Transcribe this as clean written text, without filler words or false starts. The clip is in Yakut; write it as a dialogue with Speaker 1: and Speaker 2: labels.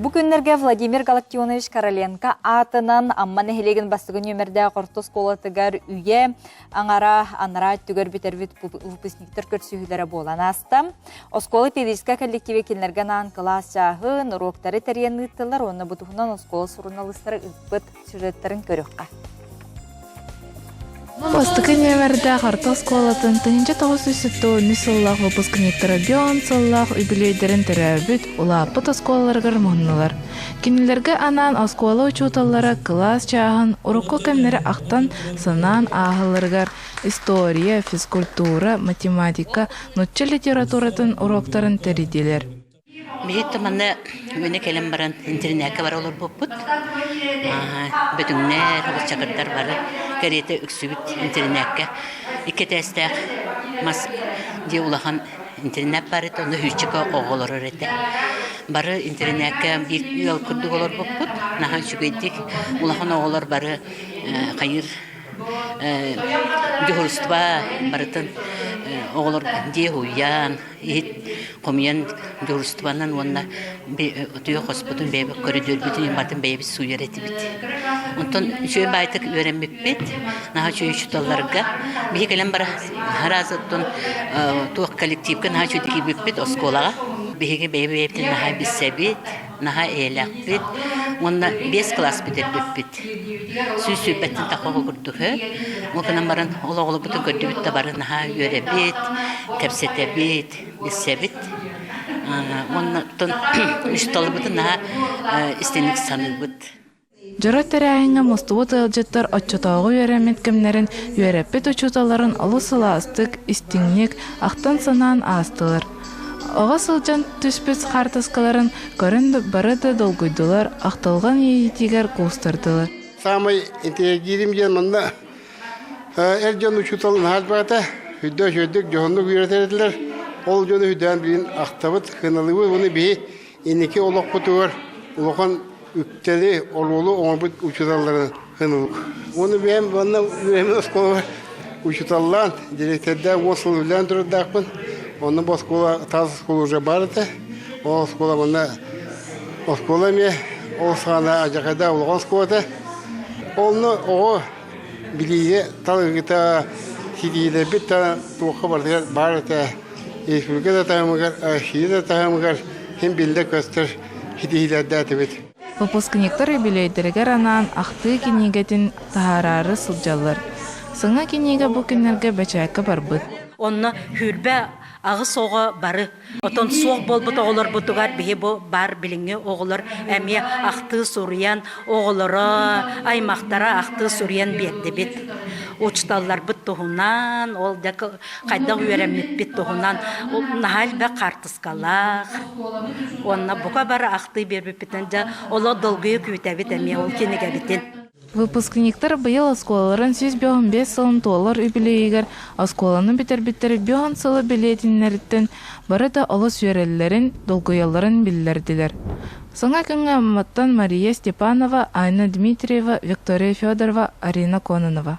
Speaker 1: Бу күннэргэ Владимир Галактионович Короленко аатынан Амма нэһилиэгин бастакы нүөмэрдээх орто оскуолатыгар үйэ аҥара анараа өттүгэр бүтэрбит выпускниктар көрсүһүүлэрэ буолан ааста. Оскуола педагогическай коллективе кинилэргэ анаан кылаас чааһын, уруоктары тэрийэн ыыттылар уонна бу туһунан оскуола суруналыыстара ыыппыт сюжеттарын көрүөххэ.
Speaker 2: Бастакы нүөмэрдээх орто оскуолатын 1973 сыллаах выпускниктара бион сыллаах үбүлүөйдэрин төрөөбүт, улааппыт оскуолаларыгар муһуннулар. Кинилэргэ анаан оскуола учууталлара кылаас чааһын урукку кэмнэри ахтан, санаан ааһалларыгар история, физкультура, математика, нуучча литературатын уруоктарын тэрийдилэр.
Speaker 3: Биһиги манна үөнэ кэлэн баран интэринээккэ бара олорбуппут. Бөтүҥнэр, ыччакырдар бары кэриэтэ үксүбүт интэринээккэ. Икки этээстээх мас дьиэ улахан интэринээт баар этэ, онно сүүсчэкэ оҕо олорор этэ. Бары интэринээккэ биир ыал курдук олорбуппут. Наһаа үчүгэйдик улахан оҕолор бары хайыыр дьуһурство барытын оҕолор дьиэ уһуйаан иһит хомуйан дьуһурстванан уонна утуйа хоспутун бэйэбит көрүдүөрбүтүн барытын бэйэбит сууйар этибит. Онтон үчүгэй баайтык үөрэммиппит, наһаа үчүгэй учууталларга. Биһи кэлэн бара араас оттон туох коллективка наһаа үчүгэй киирбиппит оскуолаҕа. Биһиги бэйэ-бэйэбитин наһаа билсэбит, наһаа эйэлээхпит уонна биэс кылаас бүтэрбиппит. Сүүс сүүрбэттэн тахха оҕо курдук Ол гынан баран ол оҕолорбутун көрдүбүт да бары наһаа үөрэбит, кэпсэтэбит, билсэбит. Уонна оттон учууталбытын наһаа истиҥник саныыбыт.
Speaker 2: Дьоро тэрээһиҥҥэ мустубут ыалдьыттар оччотооҕу үөрэммит кэмнэрин үөрэппит учууталларын олус сылаастык, истиҥник ахтан-санаан аастылар. Оҕо сылдьан түспүт хаартыскаларын көрөн бары да долгуйдулар, ахтылҕан иэйиитигэр куустардылар.
Speaker 4: Саамай интэриэһиргиирим диэн манна эр дьон учуутал наһаа элбэҕэ үрдэ үчүгэйдик дьоһуннук үөрэтэр этилэр. Ол дьону үрдээн билин ахтабыт, сыаналыыбыт уонна биһи инники олохпутугар улахан үктэли, оруолу оҥорбут учууталларын сыаналыыбыт. Уонна бэйэм манна үөрэммит оскуолабар учууталлаан, дириэктэрдээх уон сыл үлэлээн турардаахпын. Онно бу оскуола таас оскуола уже баар этэ. Ол оскуола манна оскуола эмиэ ол саҕана алдьархайдаах улахан оскуола этэ. Онно оҕо билиигэ талыгыта ситиилэрбит да туохха барытыгар баар этэ. Республика да таһымыгар, Россия да таһымыгар син биллэ-көстөр ситиһиилэрдээтибит.
Speaker 2: Выпускниктар үбүлүөйдэригэр анаан ахтыы кинигэтин таһаараары сылдьаллар. Саҥа кинигэ бу күннэргэ бэчээккэ барбыт.
Speaker 5: Онно 28 оҕо бары Отон суох буолбут оҕолорбутугар биһи бу бар билиҥҥи оҕолор эмиэ ахтыы суруйан, оҕолоро, аймахтара ахтыы суруйан биэрдибит. Учууталларбыт туһунан, ол дьэ хайдах үөрэммиппит туһунан наһаа элбэх хаартыскалаах. Уонна бука бары ахтыы биэрбиппитинэн дьэ олох долгуйа күүтэбит эмиэ ол кинигэбитин.
Speaker 2: Выпускниктар быйыл оскуолаларын 155 сылын туолар үбүлүөйүгэр оскуоланы бүтэрбиттэр бион сылы билиэтиннэриттэн бары да олус үөрэллэрин, долгуйалларын биллэрдилэр. Саҥа күҥҥэ Амматтан Мария Степанова, Айна Дмитриева, Виктория Федорова, Арина Кононова.